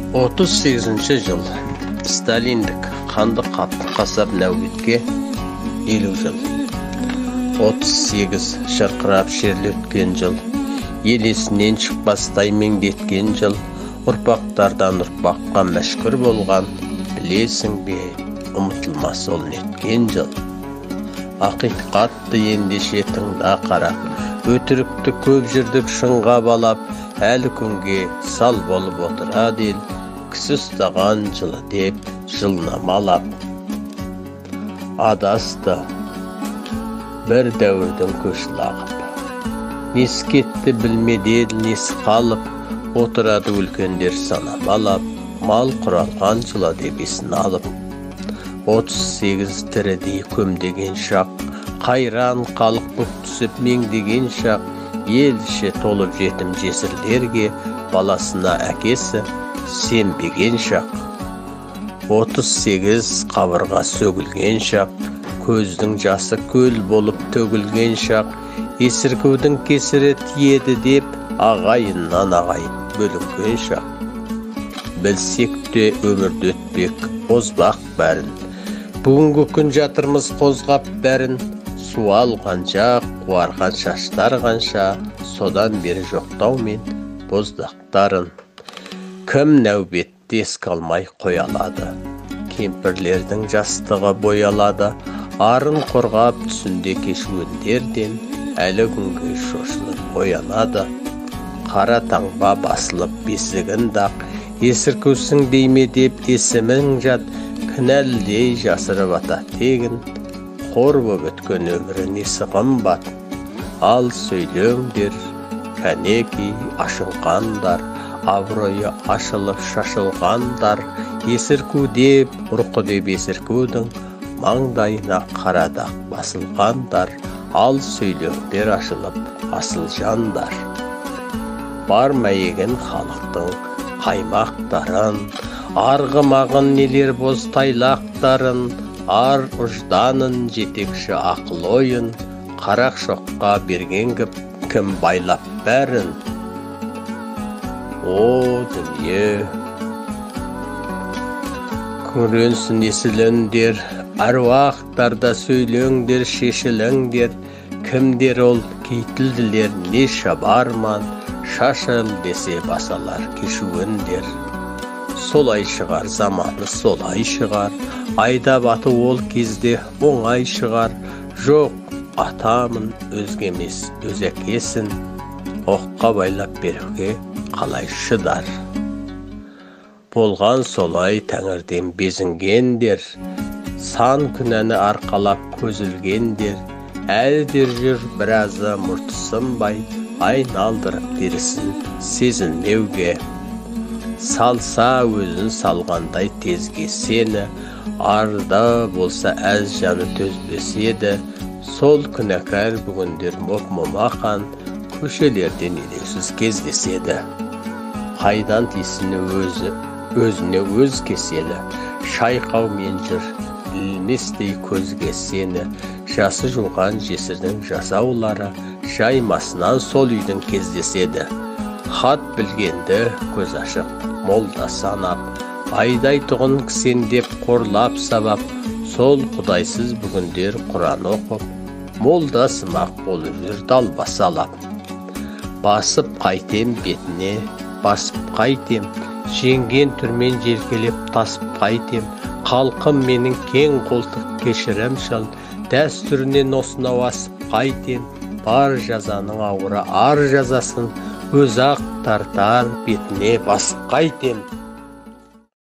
38 жыл Сталиндік қанды қасап нәубетке 50 жыл. 38 шырқырап шерлі өткен жыл, ел есінен шықпастай меңдеткен жыл, ұрпақтардан ұрпаққа мәшһүр болған, білесің бе, ұмытылмас ол неткен жыл. Ақиқатты ендеше тыңда қара, өтірікті көп жүрдік шынға балап, әлі күнге сал болып отырады ел, кісі ұстаған жылы деп жылнамалап. Адасты бір дәуірдің көші лағып, несі кетті білмеді ел, несі қалып, отырады үлкендер санамалап, мал құралған жылы деп есін алып. 38 тірідей көмдеген шақ, қайран халық бүк түсіп меңдеген шақ, ел іші толып жетім жесірлерге, баласына әкесі сенбеген шақ. 38 қабырға сөгілген шақ, көздің жасы көл болып төгілген шақ, есіркеудің кесірі тиеді деп ағайыннан ағайын бөлінген шақ. Білсек те өмірді өтпек озбақ бәрін, бүгінгі күн жатырмыз қозғап бәрін, су алғанша, қуарған шаштар қанша, содан бері жоқтаумен боздақтарын. Кім нәубетті еске алмай қоя алады, кемпірлердің жастығы боялады, арын қорғап түсінде кешуіндерден әлі күнге шошынып оянады. Қара таңба басылып бесігін дақ, есіркеусің дейме деп есімің жат, кінәлідей жасырып ата тегін, қор боп өткен өмірі несі қымбат. Ал сөйлеңдер, кәнекей ашынғандар, абыройы ашылып шашылғандар, есірку деп, ұрқы деп есіркудің маңдайына қара дақ басылғандар, ал сөйлеңдер ашылып асыл жандар. Бар мәйегін халықтың қаймақтарын, арғымағын нелер боз тайлақтарын, ар ұжданын жетекші ақыл ойын, қарақ шоққа берген кім байлап бәрін. О дүние, күңіренсін есіліңдер, әруақтарда сөйлеңдер, шешіліңдер, кімдер ол кейтілділер, не шабарман, шашыл десе басалар кешуіндер. Солай шығар, заманы солай шығар, айдап аты ол кезде оңай шығар, жоқ атамын өзге емес өз әкесін, оққа байлап беруге қалай шыдар. Болған солай тәңірден безінгендер, сан күнәні арқалап көзілгендер, әлі де жүр біразы мұрты сынбай, айналдырып терісін сезілмеуге. Салса өзін салғандай тезге сені, арда болса әз жаны төзбес еді, сол күнәкар бүгіндер моп-момақан көшелерден елеусіз кездеседі. Қайдан тисін өзі, өзіне өз кеселі, шайқаумен жүр, ілместей көзге сені, жасы жуған жесірдің жасаулары, жаймасынан сол үйдің кездеседі. Хат білгенді көз ашық молда санап, айдайтұғын кісендеп қорлап сабап, сол құдайсыз бүгіндер Құран оқып, молда сымақ болып жүр далбасалап. Басып қайтем бетіне, басып қайтем, жеңген түрмен желкелеп тасып қайтем, халқым менің кең қолтық кешірімшіл, дәстүрінен осынау асып қайтем, бар жазаның ауыры ар жазасын, өз ақ тартар бетіне басып қайтем.